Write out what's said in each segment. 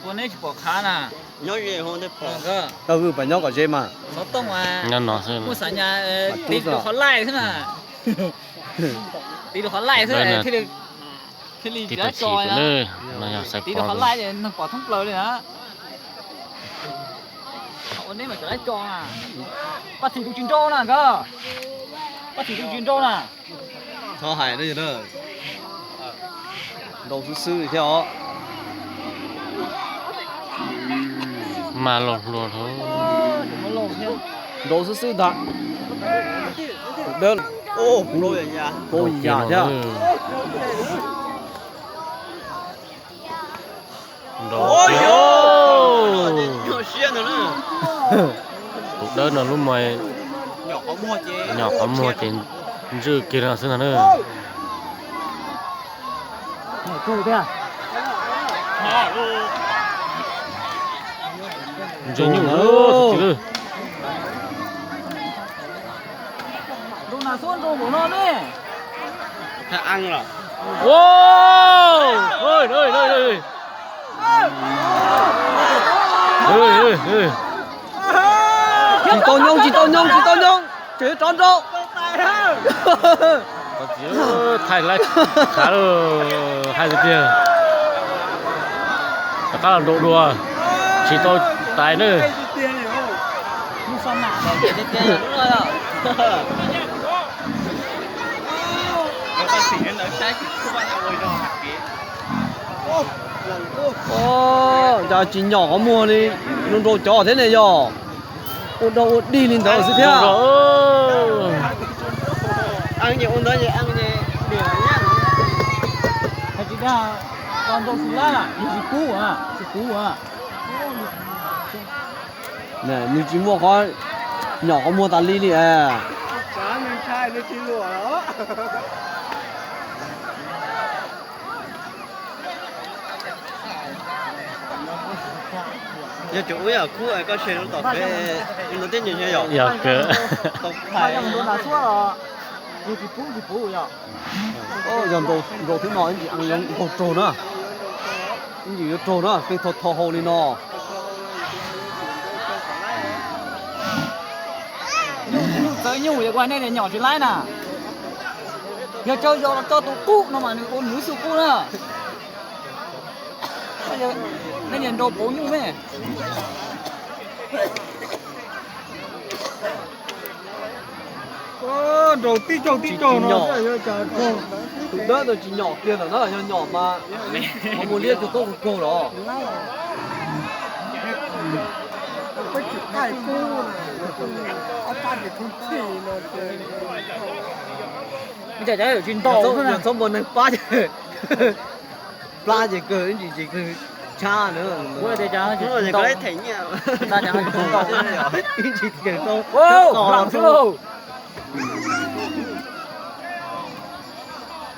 Ua neb tsis pom qhav na. Nyob ze ho ntej pom. Pab nyob kom ze mas. Xov tooj mas. Muaj xav nyas tiv rau qhov laij xwb na. Tiv rau qhov laij xwb thiaj li tsis dab tso na. Tiv rau qhov laij neeg pom thoob plaws li na. Ua neb mas tsis dab tso na. Paj Txhim tus tsis nrau na nkawd. Paj Txhim tus tsis nrau na. Txhob hais na, nrau xwb xwb li thiab os. Mas los hluas hlo. Nrau xwb xwb ntag. Dawb, nrau yam thiab. Tus dawb no lub mo nyom qhov muag ces ntswj kiag no xwb ntag na. Ntse nyuj lawm. Tsis tau nyob, tsis tau nyob, tsis tau nyob, tseem rov nrau. Thaij lawv khav lawm, hais tiag tiag. Rov qab los nrau dua, tsis tau tais na. Cas tsis nyom qhov muag li, nrau nrau cov thiab ne yog. Ua dog ua dig li ntawd xwb thiab. Hais tsis dag, nrau xwb lab, nws tsis kub, tsis kub. Nws tsis muaj qhov nyom qhov muag tas li li. Yog cov ub yam kub koj se lub tom peb, no tej nyuam yog yog kawg. Yog nrau thib no ib ntsis nkaug raug na, ib ntsis yuav raug na, pheej tho tho hau li no. Txawv nyuj yog ua nej nyom tsis laib na. Yog cov yos coj tus qub no mas nws ua nws xub qub na. Nej niag nrau pauv nyuj me. Nrau tib raug tib raug no. Tus dawb no tsis nyom kiag lawm na, yog nyom mas qhov muag liab cuag koj kaug kaug los. Tsis ntaus, txhob muaj neeg pab. Plab ces kawg ib ntsis ces kawg tshab na. Ib ntsis kawg tau.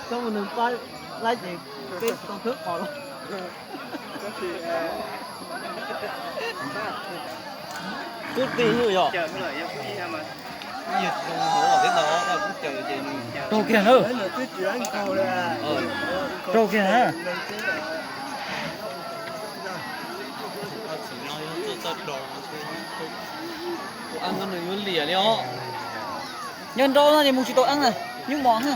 Txhob muaj neeg pab lawm ces peb tau khawb qos los. Kub ti nyuj yog. Raug kiag na. Raug kiag na. Nws yuav liam li os. Nyob nrau no ces mus tsis tau eeb na, nyuj mos na.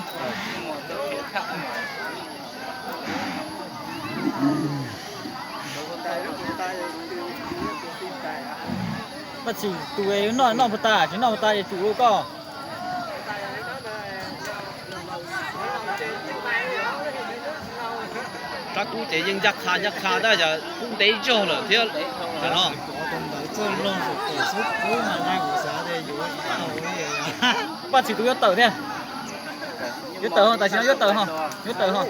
Paj Txwm tus noj noj puag ta, tsis noj puag ta ces tsum rau koj. Rab kub ces yeej ncaj qha ncaj qha tab yog kub ntev zog lawm thiab no. Paj Txwm tus yuav tawm thiab. Yuav tawm ho, tam sim no yuav tawm ho, yuav tawm ho.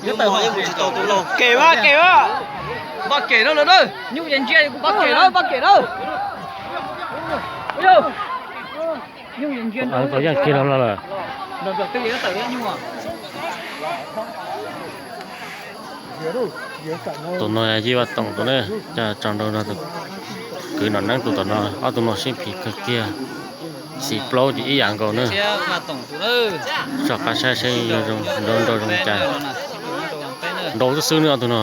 Yuav tawm ho. Kem mas, kem mas. Paj kem na, nyuj yeej ntsia kuv paj kem na, paj kem na. Nyuj yeej ntsia tau yaj kiag no lawm. Tus no yog Yij Vaj Toom tus ne, cas tso nrau no, kwv Nom Neeb tus tom no, ob tug no sib phim kawg kiag. Xim plaub ces ib yam nkaus na. Tsom qab saib seb nrau zoo cas. Nrau xwb xwb na tus no.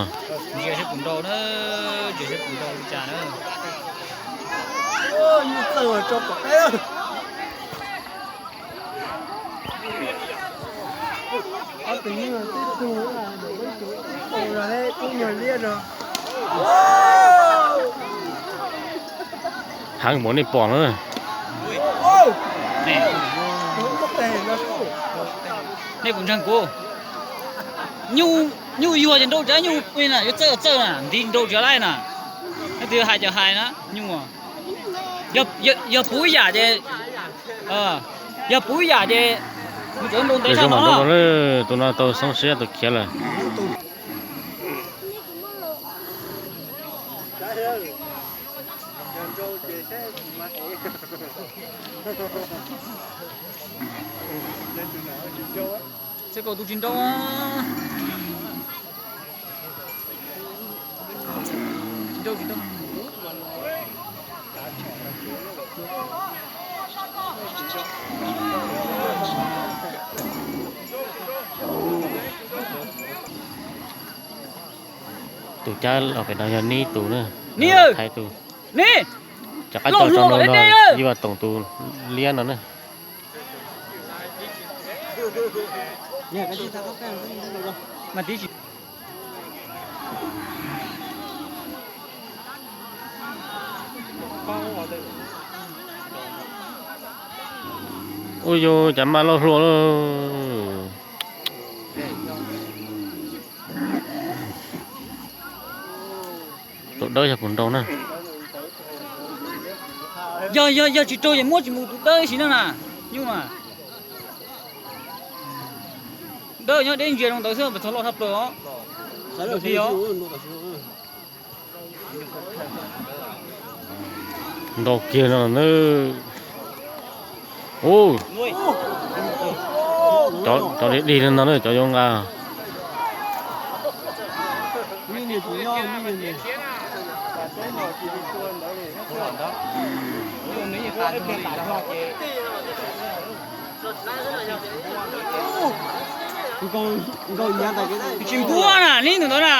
Heev npaum nej pom na. Nej kuv ntseeg kuv. Nyuj yuag ces nrau tsav nyuj na, yuav txawj txawj na, nti nrau tsav laij na. Nej twb hais cov hais na, nyuj. Yog puv ib yam ces, yog puv ib yam ces mus cov nrau ntev zog no. Tus no tau xoob siab tus khiav lawm. Tsis nrau, tsis nrau. Tus cab los pem no yog Nib tus na. Nib, Thaiv tus. Nib, cov qab coj tso no yog Yij Vaj Toom tus liab no na. Ua yus cas maj loj hluas lawm. Tus dawb yog puas nrau na? Yog, yog, yog tsis raug ces muab tsis mus tus dawb ib sim neej na. Nyuj na. Dawb nyob deb ntsia rau ntawd xwb, txog loj tshaj plaws os. Nrau kiag no na. Ub, cov dig dig no na, cov yuav nqa. Tsis npuab na, neb tus ntawd na.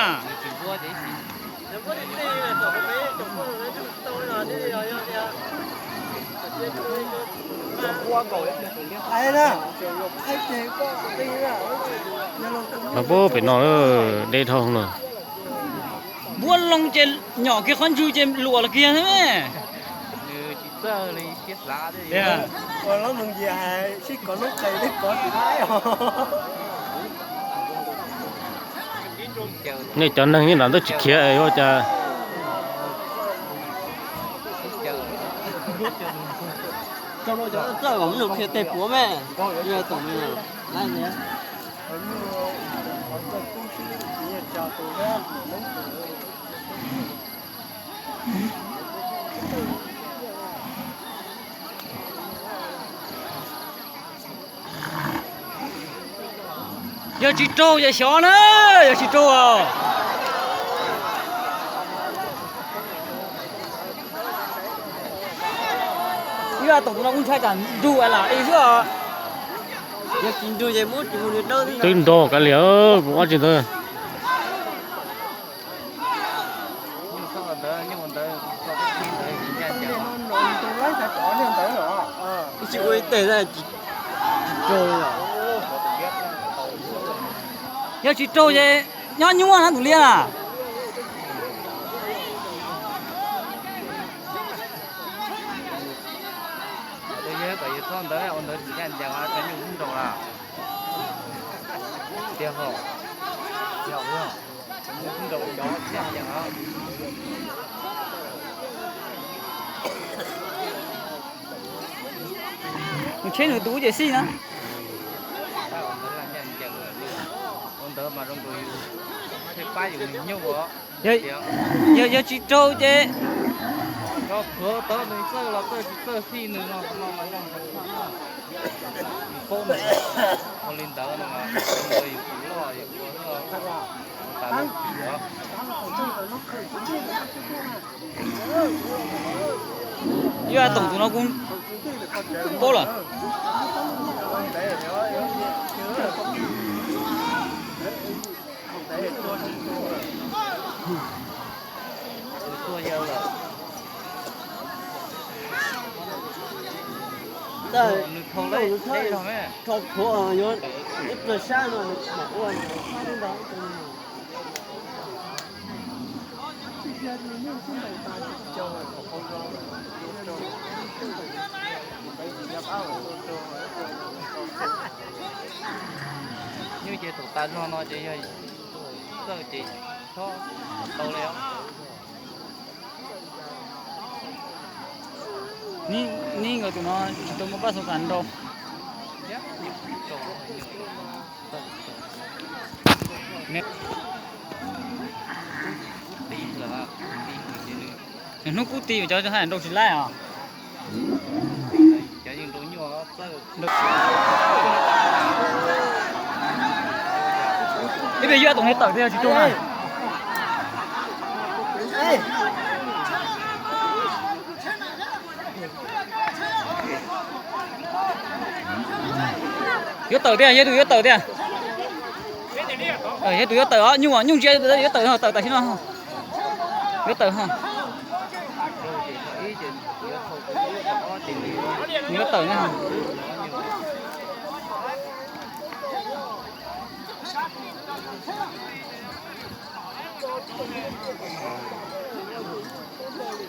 Pab pem no deb dhau lawm. Npuab loo ces nyom kiag qhov ntswg ces luam los kiag thiab me. Nej cov neeg nyob nram ntawd tsis khiav es ua cas? Yog tsis raug ces xyov na, yog tsis raug. Ib yam toom tus no kuj ntshai tsam nrug lam li xwb os. Yog tsis nrug ces muab tsis mus nws dawb. Twb nrog kav liam, kuv ob tsis ntawd. Ib tsis ua ib teg tsis raug. Yog tsis raug ces nyob nyuaj na tus liab na. Yog kom yog txhob ntawd ua ntawd tsis ncaj ncees, cov nyuj nrau lawm. Tiag hos, tiag hos, cov nyuj nrau cov tsis ncaj ncees os. Nws tsheb nws tus ces xij na. Ua ntawd mas zoo nkaus yus pab yus niag nyuj os. Yog, yog tsis raug ces tso plhuav tawv nws txawj los txawj tsis txawj xij nws no no mas zoo nkaus. Nws paub nws ua li ntawd no mas zoo nkaus yus tus loj yus ua tas lub kis os. Yuav toom tus no kuv paub lawm. Nyuj ces thaum tas zog no ces yog txawj ces txhob tau li os. Neb nkawd tus no tsis tau muaj paj xov kas nrau. Nws hnub kub ti cov haj nrau tsis laib os. Ib pliag yuav tus no tawm thiab tsis tuag na. Yuav tawm tiag, yog tus yuav tawm tiag. Yog tus yuav tawm os, nyuj nyuj ntsia yuav tawm, tawm tam sim no. Yuav tawm. Yuav tawm na.